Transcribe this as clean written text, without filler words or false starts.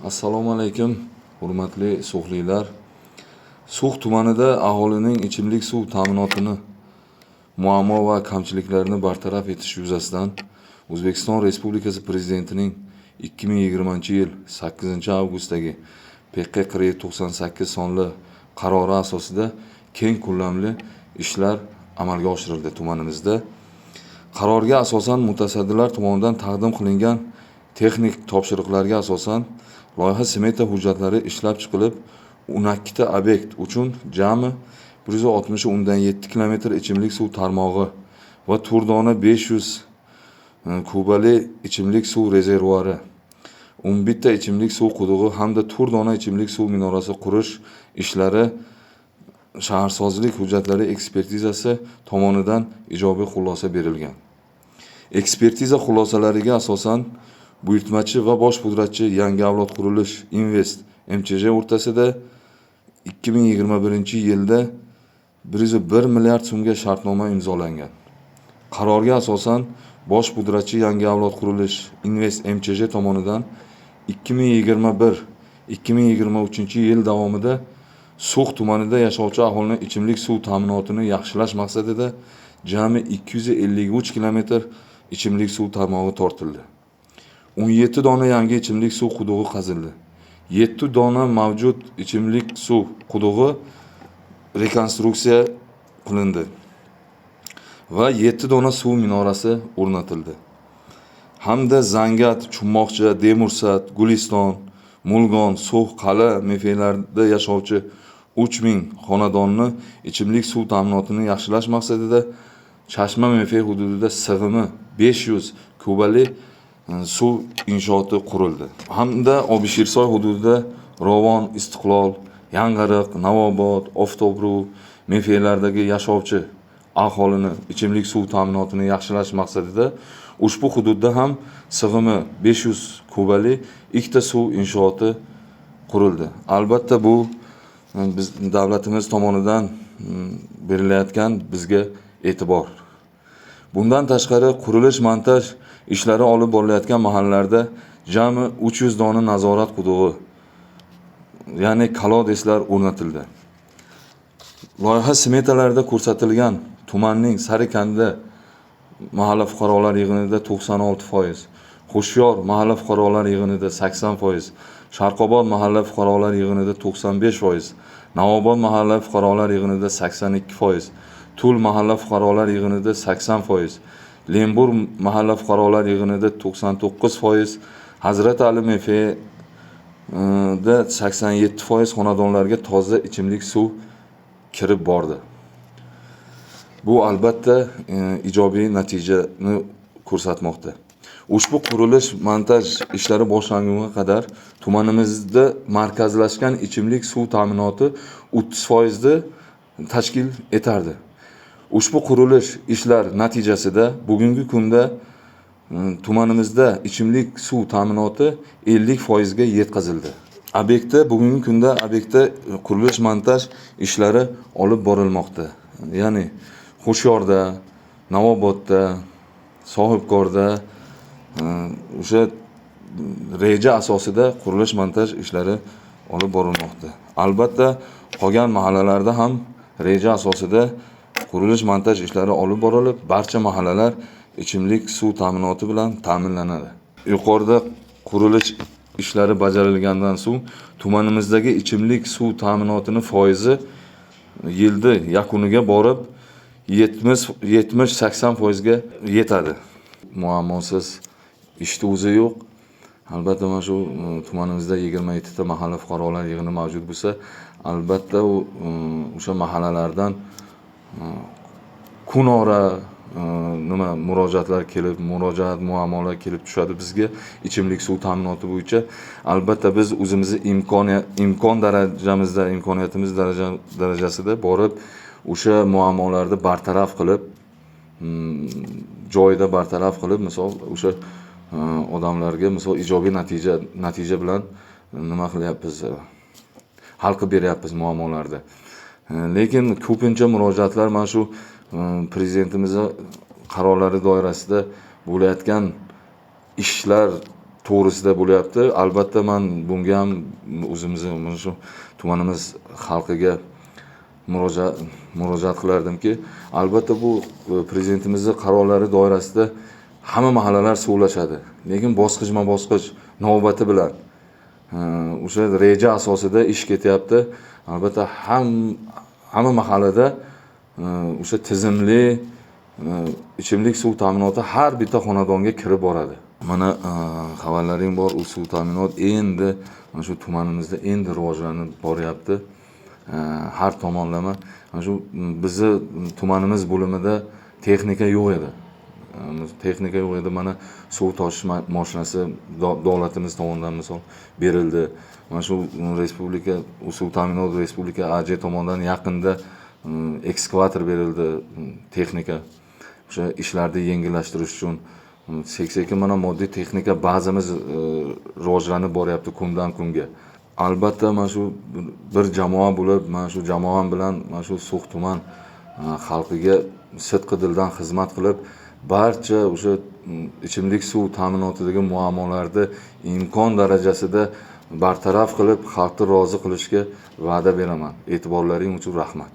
Assalomu alaykum, hurmatli so'xliklar. So'x tumanida aholining ichimlik suv ta'minotini muammo va kamchiliklarini bartaraf etish yuzasidan O'zbekiston Respublikasi Prezidentining 2020-yil 8-avgustdagi PQ 4798 sonli qarori asosida keng ko'lamli ishlar amalga oshirildi tumanimizda. Qarorga asosan mutasaddilar tomonidan taqdim qilingan texnik topshiriqlarga asosan loyiha smeta hujjatlari ishlab chiqilib, 12 ta obyekt uchun jami 160,7 kilometr ichimlik suv tarmog'i va Turdona 500 kubali ichimlik suv rezervuari, 11 ta ichimlik suv qudug'i hamda Turdona ichimlik suv minorasi qurish ishlari shaharsozlik hujjatlari ekspertizasi tomonidan ijobiy xulosa berilgan. Ekspertiza xulosalariga asosan buyurtmachi va bosh pudratchi Yangi avlod qurilish Invest MChJ o'rtasida 2021-yilda 101 milliard so'mga shartnoma imzolangan. Qarorga asosan bosh pudratchi Yangi avlod qurilish Invest MChJ tomonidan 2021-2023 yil davomida So'x tumanida yashovchi aholini ichimlik suv ta'minotini yaxshilash maqsadida jami 253 kilometr ichimlik suv tarmog'i tortildi. 17 dona yangi ichimlik suv qudug'i qazildi. 7 dona mavjud ichimlik suv qudug'i rekonstruksiya qilindi va 7 dona suv minorasi o'rnatildi. Hamda Zangat, Chummoqcha, Demursat, Guliston, Mulgon, So'x qal'a mflarda yashovchi 3000 xonadonni ichimlik suv ta'minotini yaxshilash maqsadida Chashma MF hududida sig'imi 500 kubali suv inshooti qurildi. Hamda Obishirsoy hududida Rovon, Istiqlol, Yang'ariq, Navobod, Oftobru MFlardagi yashovchi aholini ichimlik suv ta'minotini yaxshilash maqsadida ushbu hududda ham sig'imi 500 kubali ikkita suv inshooti qurildi. Albatta bu biz davlatimiz tomonidan berilayotgan bizga e'tibor. Bundan tashqari qurilish montaj ishlari olib borilayotgan mahallalarda jami 300 dona nazorat qudug'i, ya'ni kolodeslar o'rnatildi. Loyiha smetalarida ko'rsatilgan tumanning Sarikanda mahalla fuqarolar yig'inida 96%, Xushyor mahalla fuqarolar yig'inida 80%, Sharqobod mahalla fuqarolar yig'inida 95%, Navobod mahalla fuqarolar yig'inida 82%, Tul mahalla fuqarolar yig'inida 80%, Lembur mahalla fuqarolar yig'inida 99%, Hazrat Ali MFda 87% xonadonlarga toza ichimlik suv kirib bordi. Bu albatta ijobiy natijani ko'rsatmoqda. Ushbu qurilish montaj ishlari boshlangunga qadar tumanimizda markazlashgan ichimlik suv ta'minoti 30% ni tashkil etardi. Ushbu qurilish ishlar natijasida bugungi kunda tumanimizda ichimlik suv ta'minoti 50% ga yetkazildi. Obyektda bugungi kunda obyektda qurilish montaj ishlari olib borilmoqda. Ya'ni Xushyorda, Navobodda, Sohibkorda o'sha reja asosida qurilish montaj ishlari olib borilmoqda. Albatta qolgan mahallalarda ham reja asosida qurilish montaj ishlari olib borilib, barcha mahallalar ichimlik suv ta'minoti bilan ta'minlanadi. Yuqorida qurilish ishlari bajarilgandan so'ng tumanimizdagi ichimlik suv ta'minotini foizi yilni yakuniga borib 70-80% ga yetadi. Muammosiz ishni o'zi yo'q. Albatta mana shu tumanimizda 27 ta mahalla fuqarolar yig'ini mavjud bo'lsa, albatta u o'sha mahallalardan kunora nima murojaatlar kelib, murojaat muammolar kelib tushadi bizga ichimlik suv ta'minoti bo'yicha. Albatta biz o'zimizni imkon darajamizda, imkoniyatimiz darajasida borib o'sha muammolarni bartaraf qilib, joyida bartaraf qilib, misol o'sha odamlarga misol ijobiy natija bilan nima qilyapmiz, hal qilib beryapmiz muammolarni. Lekin ko'pincha murojaatlar mana shu prezidentimizni qarorlari doirasida bo'layotgan ishlar to'g'risida bo'lyapti. Albatta, man bunga ham o'zimizni mana shu tumanimiz xalqiga murojaat qilardimki, albatta bu prezidentimizni qarorlari doirasida hamma mahallalar suvlashadi, lekin bosqichma bosqich navbati bilan o'sha reja asosida ish ketyapti. Albatta hamma mahallada o'sha tizimli ichimlik suv ta'minoti har bitta xonadonga kirib boradi. Mana xabarlaring bor, u suv ta'minot endi mana shu tumanimizda endi rivojlanib boryapti. Har tomonlama mana shu bizni tumanimiz bo'limida texnika yo'q edi. Texnika yo'q edi. Mana suv toshish mashinasi davlatimiz tomonidan misol berildi. Mana shu respublika suv ta'minot respublika AJ tomonidan yaqinda ekskavator berildi, texnika o'sha ishlarni yengillashtirish uchun. Sekin mana moddiy texnika bazamiz rivojlanib boryapti kundan kunga. Albatta mana shu bir jamoa bo'lib, mana shu jamoam bilan mana shu So'x tuman xalqiga sidqi dildan xizmat qilib, barcha o'sha ichimlik suv ta'minotidagi muammolarni imkon darajasida bartaraf qilib, xalqni rozi qilishga va'da beraman. E'tiborlaring uchun rahmat.